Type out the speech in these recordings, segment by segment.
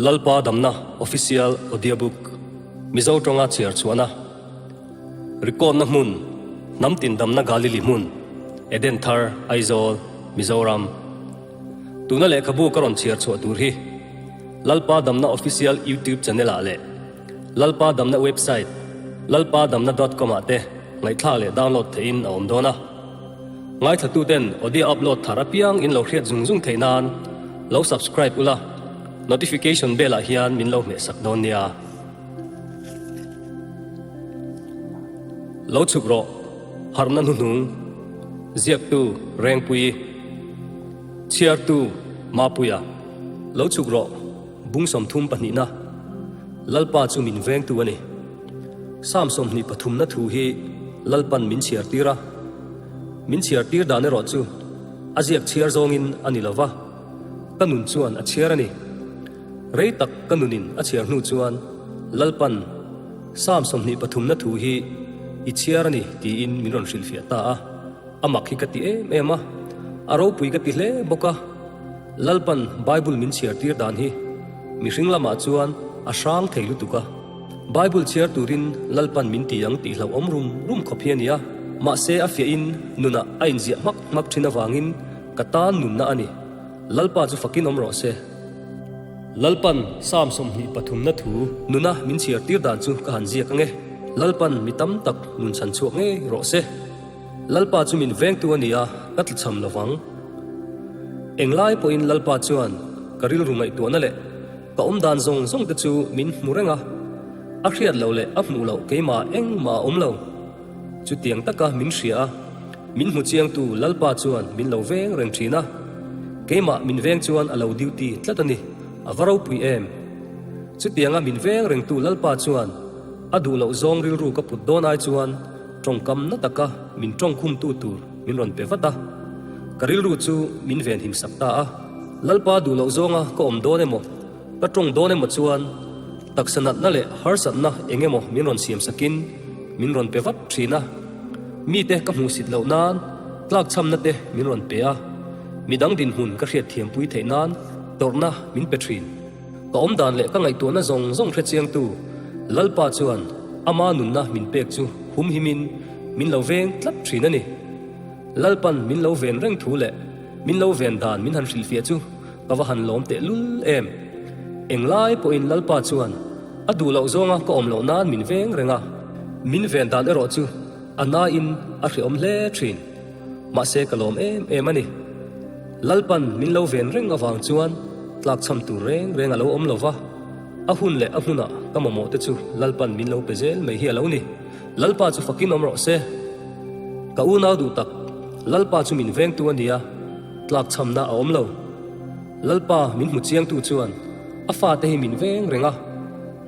Lalpa Damna Official Audiobook Mizo tawnga chhiar chhuahna Record-na hmun Hnam tin damna Galili hmun Eden Thar Aizawl Mizoram Tuna lehkhabu ka rawn chhiar chhuah tur hi Lalpa Damna Official YouTube channel ah leh Lalpa Damna website lalpadamna dot com ah te ngaihthlak leh download theihin a awm dawn a. Ngaithlatuten audio upload thar apiang in lo hriat zung zung theih nan lo subscribe ula, notification bell ah hian min lo hmeh sak dawn nia. Lo chhuk rawh, harhna hnuhnung, ziaktu Rengpuii, chhiartu Mapuia, lo chhuk rawh. Bung 30 pahnihna, Lalpa chu min vengtu a ni. Psalm 23 na thu hi Lalpan min chhiar tir a. Min chhiar tir dan erawh chu a ziak chhiar zawngin a ni lo va, ka nun chuan a chhiar a ni. Rei tak ka nunin a chhiar hnu chuan Lalpan Psalm 23 na thu hi i chhiar a ni tiin min rawn hrilhfiah ta a. A mak hi ka ti em em a, a ropui ka ti hle bawk a. Lalpan Bible min chhiar tir dan hi mihring lamah chuan a hrang thei lutuk a. Bible chhiar turin Lalpan min ti ang tih hlauhawm rum rum khawp hi a ni a. Mahse a fiahin nunah a inziah hmak hmak thin avangin ka tan nunna a ni. Lalpa chu fakin awm rawh se. Lalpan Psalm 23 na thu nuna min chhiar tir dan chu ka han ziak ange. Lalpan mi tam tak nun chhan chhuak ngei rawh se. Lalpa chu min vengtu a ni a, ka tlichham lo vang. Englai pawhin Lalpa chuan ka rilru ngaihtuahna leh ka awmdan zawng zawng te chu min hmu reng a, a hriat loh leh a hmuh loh keimah engmah a awm lo. Chutiang taka min hria a, min hmu chiangtu Lalpa chuan min lo veng reng thin a, keimah min veng chuan a lo duty tlat a ni, a va ropui em! Chutianga min veng rengtu Lalpa chuan a duh loh zawng rilru ka put dawn ai chuan, Tawngkam na taka min tawngkhumtu tur min rawn pe vat a, ka rilru chu min venhim sak ta a. Lalpa duh loh zawnga ka awm dawn emaw, ka tawng dawn emaw chuan taksa natna leh harsatna eng emaw min rawn siam sakin min rawn pe vat thin a. Mite ka hmuhsit loh nan tlakchhamna te min rawn pe a, midang dinhmun ka hriatthiampui theih nan tawrhna min pe thin. Ka awmdan leh ka ngaihtuahna zawng zawng hrechiangtu Lalpa chuan ama nunna min pek chu humhimin min lo veng tlat thin a ni. Lalpan min lo ven reng thu leh min lo ven dan min han hrilhfiah chu ka va han lawm teh lul em. Englai pawhin Lalpa chuan a duh loh zawnga ka awm loh nan min veng reng a, min ven dan erawh chu a nain a hreawm hle thin. Mahse ka lawm em em a ni. Lalpan min lo ven reng avang chuan tlakchham tur reng reng a lo awm lo va, a hun leh a hmunah ka mamawh te chu Lalpan min lo pe zel mai hi a lo ni. Lalpa chu fakin awm rawh se. Ka unau duh tak, Lalpa chu min vengtu a nia, tlakchhamna a awm lo. Lalpa min hmu chiangtu chuan a fate hi min veng reng a,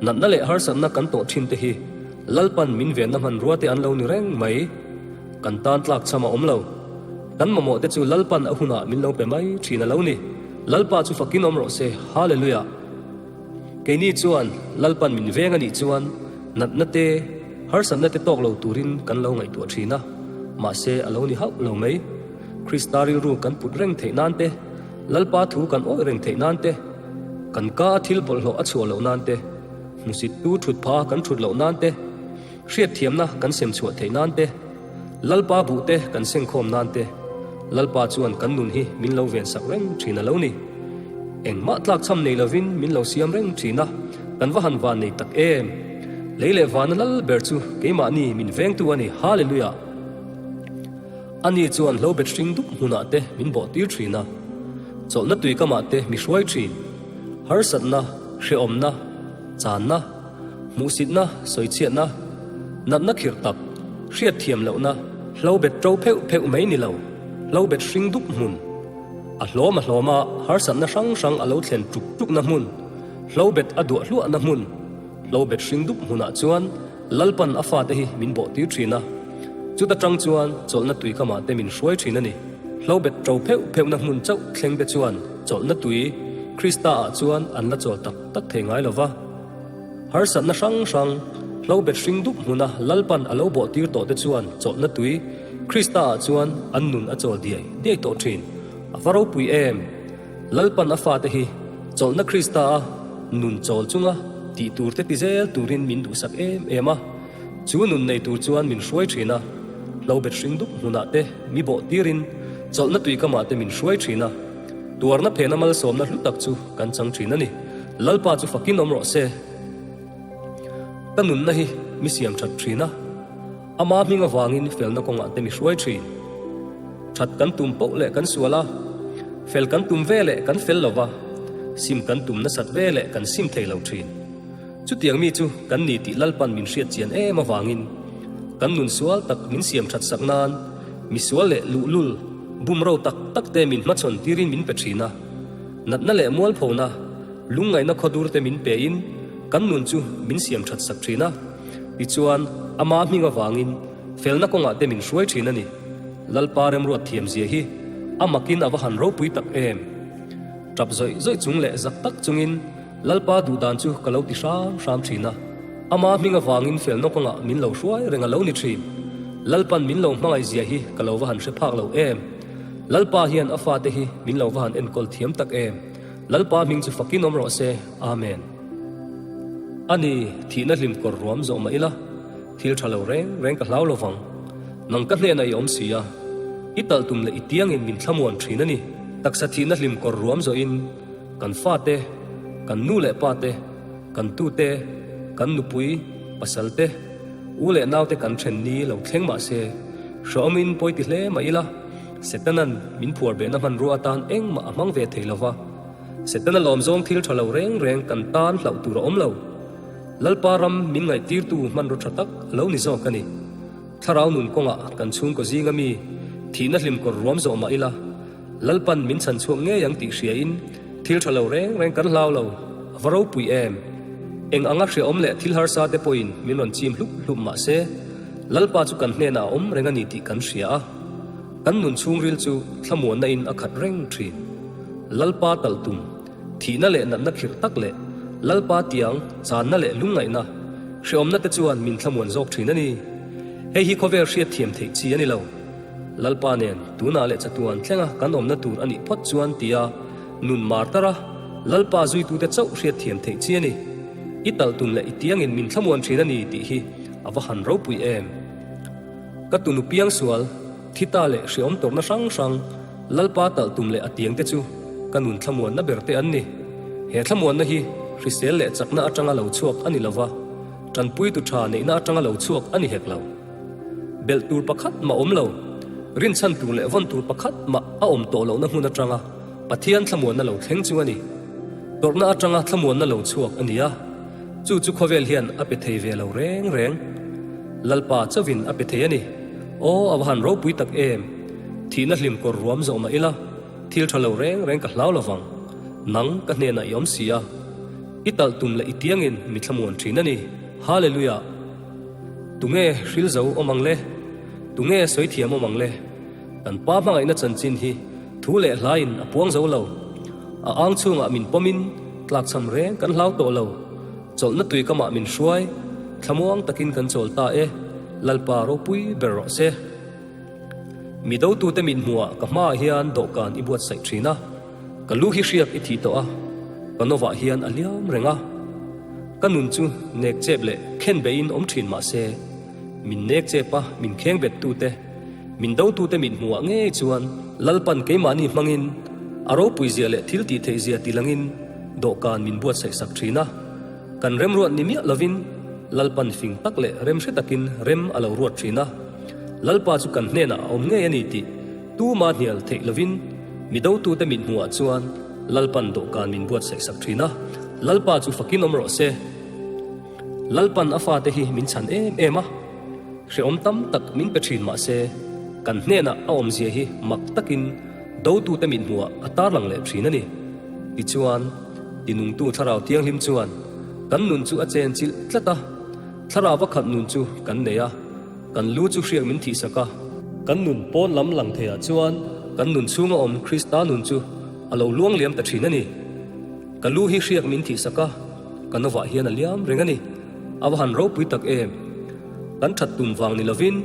natna leh harsatna kan tawh thin te hi Lalpan min venna hmanrua te an lo ni reng mai. Kan tan tlak cham a awm lo. Kan mamawh te chu Lalpan a hunah min lo pe mai thin a lo ni. Lalpa chu fakin awm rawh se. Hallelujah! Keini chuan Lalpan min veng a nih chuan natna te, harsatna te tawk lo turin kan lo ngaihtuah thin a, mahse a lo ni hauh lo mai. Krista rilru kan put reng theih nan te, Lalpa thu kan awih reng theih nan te, kan ka a thil bawlhhlawh a chhuah loh nan te, hmusittu thut pha kan thut loh nan te, Hriatthiamna kan sem chhuah theih nan te, Lalpa buh te kan sengkhawm nan te, Lalpa chuan kan nun hi min lo vensak reng thin a lo ni. Engmah tlakchham nei lovin min lo siam reng thin a, kan va han van nei tak em! Lei leh vana lal ber chu keimahni min vengtu a ni, Hallelujah! Ani chuan hlobet hring dup hmunah te min bawh tir thin a, chawlhna tuikamah te mi hruai thin. Harsatna, hrehawmna, channa, Hmuhsitna, sawichhiatna, natna khirh tak, hriatthiam lohna, hlo bet ṭo pheuh pheuh mai ni lo, hlo bet hring dup hmun, a hlawm a hlawm a harsatna hrang hrang a lo thlen ṭuk ṭukna hmun, hlo bet a duah hluahna hmun, hlo bet hring dup hmunah chuan Lalpan a fate hi min bawh tir ṭhin a, chuta ṭang chuan chawlhna tui kamah te min hruai ṭhin a ni. Hlo bet ṭo pheuh pheuhna hmun chauh thleng te chuan chawlhna tui Krista ah chuan an la chawl tak tak thei ngai lo va. Harsatna hrang hrang, hlobet hring dup hmuna Lalpan a lo bawh tir tawh te chuan chawlhna tui Krista ah chuan an nun a chawl diai diai tawh thin. A va ropui em! Lalpan a fate hi chawlhna Krista a Nun chawl chunga tih tur te ti zel turin min duhsak em em a, chu nun nei tur chuan min hruai thin a, hlobet hring dup hmunah te mi bawh tirin chawlhna tuikamah te min hruai thin a, tuarna phena malsawmna hlu tak chu kan chang thin a ni. Lalpa chu fakin awm rawh se. Ka nunna hi mi siam that thin a, ama hming avangin felna kawngah te mi hruai thin. That kan tum poh leh kan sual a, fel kan tum ve leh kan fel lo va, sim kan tum nasat ve leh kan sim thei lo thin. Chutiang mi chu kan ni tih Lalpan min hriat chian em avangin kan nun sual tak min siam that sak nan mi sual leh luhlul, bumro tak tak te min hmachhawn tirin min pe thin a. Natna leh mualphona, lungngaihna khawdur te min pe in kan nun chu min siam that sak thin a. Tichuan, ama hming avangin Felna kawngah te min hruai thin a ni. Lalpa remruat thiam zia hi a makin a va han ropui tak em! Tap zawih zawih chung leh zak tak chungin Lalpa duhdan chu ka lo ti hram hram thin a. Ama hming avangin felna kawngah min lo hruai reng a lo ni thin. Lalpan min lo hmangaih zia hi ka lo va han hre phak lo em! Lalpa hian a fate hi min lo va han enkawl thiam tak em! Lalpa hming chu fakin awm rawh se. Amen. A ni, thihna hlim kawr ruam zawh mah ila. Thil tha lo reng reng ka hlau lovang. Nang ka hnenah i awm si a, i talh tum leh i tiangin min thlamuan thin a ni. Taksa thihna hlim kawr ruam zawhin kan fate, kan nu leh pate, kan tute, kan nupui, pasal te, u leh naute kan then ni lo thleng mah se, hrehawmin pawi ti hle mah ila, Setana'n min phuar behna hmanrua atan engmah a hmang ve thei lova. Setana lawmzawng thil tha lo reng reng kan tan hlauh tur a awm lo. Lalpa ram min ngaihtirtu hmanraw tha tak a lo ni zawk a ni. Thlarau nun kawngah kan chhungkaw zinga mi thihna hlim kawr ruam zawh mah ila, Lalpan min chhan chhuak ngei ang tih hriain thil tha lo reng reng kan hlau lo, a va ropui em! Eng anga hriaawm leh thil harsa te pawhin min rawn chim hlup hlup mah se, Lalpa chu kan hnenah a awm reng a ni tih kan hria a, kan nun chhungril chu thlamuanna in a khat reng thin. Lalpa talh tum. Thihna leh natna khirh tak leh Lalpa tiang channa leh lungngaihna, hreawmna te chuan min thlamuan zawk thin a ni. Hei hi khawvel hriat thiam theih chi a ni lo. Lalpa nen tunah leh chatuan thlenga kan awmna tur a nih phawt chuan tia nun mar tara Lalpa zuitute chauh hriat thiam theih chi a ni. I talh tum leh i tiangin min thlamuan thin a ni tih hi a va han ropui em. Ka tunu piangsual, thita leh hreawm tawrhna hrang hrang, Lalpa talh tum leh a tiang te chu ka nun thlamuanna ber te an ni. He thlamuanna hi hrisel leh chakna atanga lo chhuak a ni lova, tanpuitu tha neihna atanga lo chhuak a ni hek lo. Belh tur pakhat mah awm lo, rinchhan tur leh vawn tur pakhat mah a awm tawh lohna hmun atanga Pathian thlamuanna lo thleng chu a ni. Tawrhna atanga thlamuanna lo chhuak a ni a, chu chu khawvel hian a pe thei ve lo reng reng. Lalpa chauhin a pe thei a ni. Aw, a va han ropui tak em! Thihna hlim kawr ruam zawh mah ila, thil tha lo reng reng ka hlau lovang. Nang ka hnenah i awm si a, i talh tum leh i tiangin mi thlamuan thin a ni. Hallelujah! Tunge hril zo awm ang le? Tunge sawi thiam awm ang le? Kan pa hmangaihna chanchin hi thu leh hlaiin a puang zo lo. A ang chhungah min pawmin tlakchham reng kan hlau tawh lo. Chawlhna tui kamah min hruai, thlamuang takin kan chawl ta e, Lalpa ropui ber rawh se. Mi dotute mit hmuhah ka hmaah hian dawhkan i buatsaih thin a, ka lu hi hriak i thih tawh a, ka novah hian a liam reng a. Ka nun chu nek chep leh khen beihin awm thin mah se, min nek chep a, min kheng bettute, min dotute mit hmuhah ngei chuan Lalpan keimahni hmangin a ropuizia leh thil tih theihzia tilangin dawhkan min buatsaih sak thin a. Kan remruat ni miah lovin Lalpan fing tak leh remhre takin rem a lo ruat thin a. Lalpa chu kan hnenah a awm ngei a ni tih tuma hnial theih lovin mi dotute mit hmuhah chuan Lalpan dawhkan min buatsaih sak thin a, Lalpa chu fakin awm rawh se. Lalpan a fate hi min chhan em em a, hrehawm tam tak min pe thin mah se kan hnenah a awmzia hi mak takin dotute mit hmuhah a tarlang leh thin a ni. Tichuan, tinungtu Thlarau Thianghlim chuan kan nun chu a chen chilh tlat a, Thlarau a khat nun chu kan nei a. Kan lu chu hriak min thihsak a. Kan nun pawn lam lang theiah chuan kan nun chhunga awm Krista nun chu a lo luang liam ta thin a ni. Ka lu hi hriak min thihsak a, ka novah hian a liam reng a ni. A va han ropui tak em! Kan that tum vang ni lovin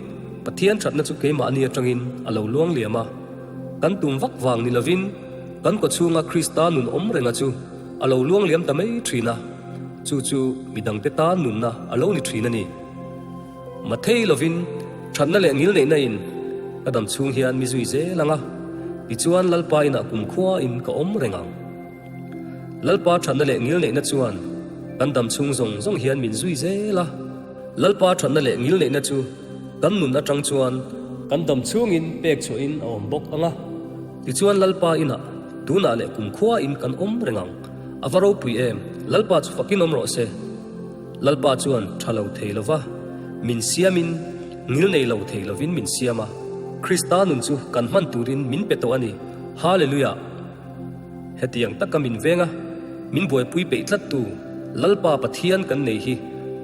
Pathian thatna chu keimahni atangin a lo luang liam a. Kan tum vak vang ni lovin kan kawchhunga Krista nun awm renga chu. a lo luang liam ta mai thin a, chu chu midangte tan nunna a lo ni thin a ni. Mathei lovin thatna leh ngilneihna in ka dam chhung hian mi zui zel ang a, tichuan Lalpa inah kumkhua in ka awm reng ang. Lalpa thatna leh ngilneihna chuan kan dam chhung zawng zawng hian min zui zel a. Lalpa thatna leh ngilneihna chu kan nun atang chuan kan dam chhungin pek chhuahin a awm bawk ang a. Tichuan Lalpa inah tunah leh kumkhua in kan awm reng ang. A va ropui em! Lalpa chu fakin awm rawh se. Lalpa chuan tha lo thei lova min siamin ngilnei lo thei lovin min siam a. Krista nun chu kan hman turin min pe tawh a ni. Hallelujah! Hetiang taka min veng a, min buaipui peih tlattu Lalpa Pathian kan nei hi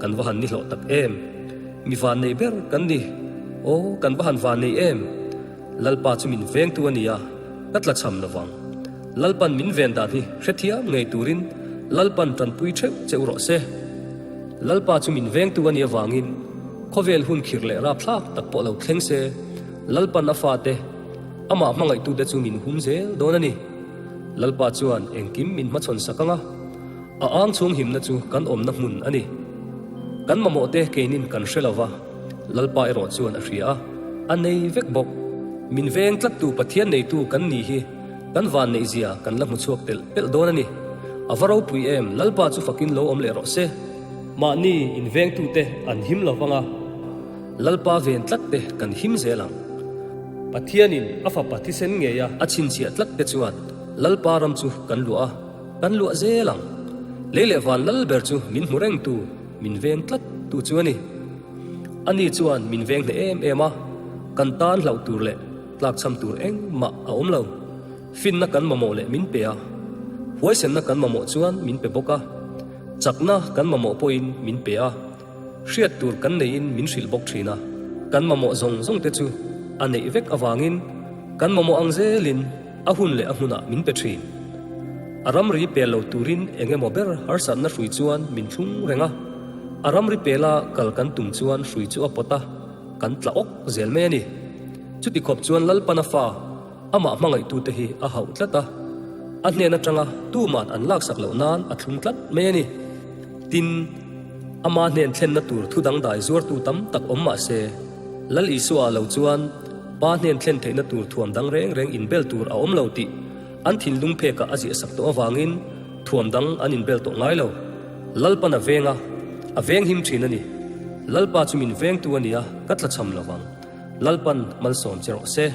kan va han ni hlawh tak em! Mi vannei ber kan ni. Aw, kan va han vannei em! Lalpa chu min vengtu a ni a, ka tlachham lo vang. Lalpan min ven dan hi hrethiam ngei turin Lalpan tanpui theuh che u rawh se. Lalpa chu min vengtu a nih avangin khawvel hun khirh leh rapthlak tak pawh lo thleng se, Lalpan a fate, Amah hmangaihtute chu min hum zel dawn a ni. Lalpa chuan engkim min hmachhawn sak ang a, a ang chhung himna chu kan awmna hmun a ni. Kan mamawhte keinin kan hre lo va, Lalpa erawh chuan a hria a, a nei vek bawk. Min veng tlattu Pathian neitu kan ni hi kan vanneihzia kan la hmu chhuak telh telh dawn a ni. A va ropui em, Lalpa chu fakin lo awm leh rawh se. Mahni invengtute an him lo vang a. Lalpa ven tlat te kan him zel ang. Pathianin a fapa thisen ngeia a chhinchhiah tlat te chuan Lalpa ram chu kan luah a, kan luah zel ang. Lei leh van lal ber chu min hmu rengtu, min veng tlat tu chu a ni. Ani chuan min veng hneh em em a, kan tan hlauh tur leh tlakchham tur engmah a awm lo. Finna kan mamawh leh min pe a, huaisenna kan mamawh chuan min pe bawk a, chakna kan mamawh pawhin min pe a. Hriat tur kan neiin min hrilh bawk thin a, kan mamawh zawng zawng te chu a neih vek avangin kan mamawh ang zelin a hun leh a hmunah min pe thin. A ramri pel lo turin eng emaw ber harsatna hrui chuan min thlung reng a, a ramri pela kal kan tum chuan hrui chu a pawt a, kan tla awk zel mai a ni. Chuti khawp chuan Lalpana fa amah hmangaihtute hi a hauh tlat a, a hnen atanga tuman an laksak loh nan a thlung tlat mai a ni. Tin, ama hnen thlenna tur thu dangdai zuartu tam tak awm mah se, Lal Isua lo chuan Pa hnen thlen theihna tur thuam dang reng reng inbel tur a awm lo tih an thinlung phekah a ziahsak tawh avangin thuam dang an inbel tawh ngai lo. Lalpan a veng a, a veng him thin a ni. Lalpa chu min vengtu a nia, ka tlachham lovang. Lalpan malsawm che rawh se.